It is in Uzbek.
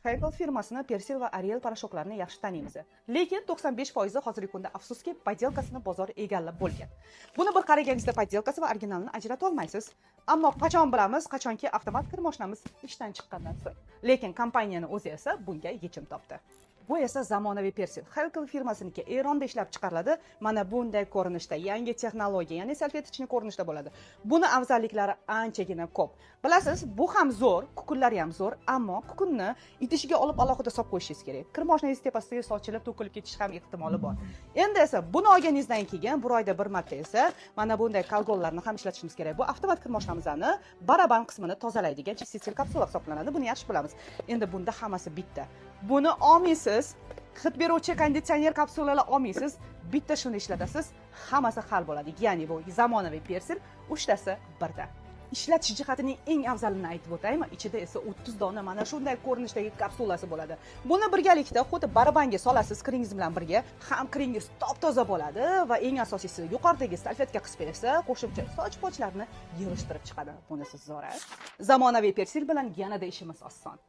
Henkel firmasini Persil va Ariel poroshoklarini yaxshi taniymiz. Lekin 95% hozirgi kunda, afsuski, подделка sini bozor egallab bo'lgan. Buni bir qaraganingizda подделка si va originalini ajrata olmaysiz. Ammo qachon bilamiz? Qachonki avtomat kir mashinamiz ishdan chiqqandan so'ng. Lekin kompaniyani o'zi esa bunga yechim topdi. Bu esa zamonaviy Persil. Henkel firmasiniki, Eronda ishlab chiqariladi. Mana bunday ko'rinishda, yangi texnologiya, ya'ni салфеточный ko'rinishda bo'ladi. Buni afzalliklari anchagina ko'p. Bilasiz, bu ham zo'r, kukunlari ham zo'r, ammo kukunni idishiga olib alohida solib qo'yishingiz kerak. Kir mashinangiz tepasiga sochilib, to'kilib ketishi ham ehtimoli bor. Endi esa buni olganingizdan keyin bir oyda bir marta esa mana bunday Kalgollarni ham ishlatishimiz kerak. Bu avtomat kir mashinamizni baraban qismini tozalaydigan чиститель kapsula hisoblanadi. Buni yaxshi bilamiz. Endi bunda hammasi bitta. Buni olmaysiz, hid beruvchi konditsioner kapsulalar olmaysiz, bitta shuni ishlatasiz, hammasi hal bo'ladi. Ya'ni bu zamonaviy Persil, uchtasi birda. Ishlatish jihatining eng afzalini aytib o'taymi? Ichida esa 30 dona mana shunday ko'rinishdagi kapsulasi bo'ladi. Buni birgalikda xuddi barabanga solasiz kiringiz bilan birga, ham kiringiz top-toza bo'ladi va eng asosiysi, yuqoridagi salfetka qismi esa qo'shimcha soch-pochlarni yig'ishtirib chiqadi. Bunisi zo'r. Zamonaviy Persil bilan yanada ishimiz oson.